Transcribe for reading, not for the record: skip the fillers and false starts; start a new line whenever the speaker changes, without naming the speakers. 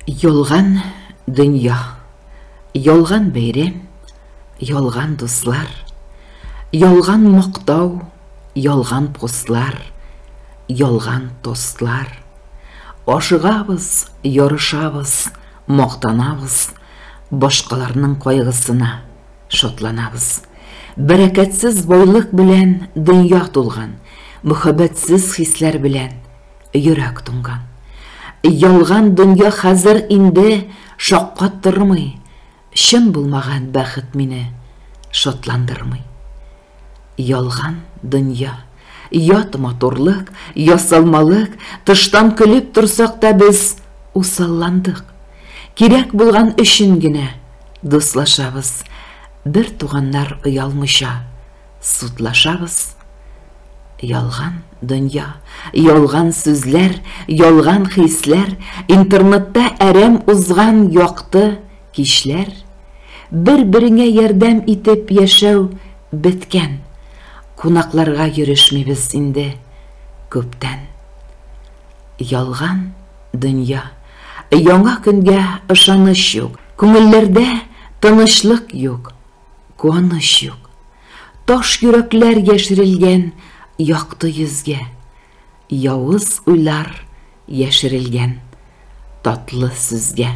Ялган дөнья, ялган бәйрәм, ялган дуслар, ялган мактау, ялган постлар, ялган тостлар. Ашыгабыз, ярышабыз, мактанабыз, башкаларның кайгысына шатланабыз. Бәрәкәтсез байлык белән дөнья тулган, мөхәббәтсез хисләр белән йөрәк туңган. Ялган дөнья хәзер инде шаккаттырмый, чын булмаган бәхет мине шатландырмый. Ялган дөнья, ят матурлык, ясалмалык, тыштан көлеп торсак та без усалландык. Кирәк булган өчен генә дуслашабыз, бер туганнар оялмыйча судлашабыз. Ялган дөнья, ялган сүзләр, ялган хисләр, интернетта әрәм узган якты кичләр. Бер-береңә ярдәм итеп яшәү беткән. Кунакларга йөрешмибез инде күптән. Ялган дөнья. Яңа көнгә ышаныч юк. Күңелләрдә тынычлык юк, куаныч юк. Таш йөрәкләр яшерелгән якты йөзгә. Явыз уйлар яшерелгән татлы сүзгә.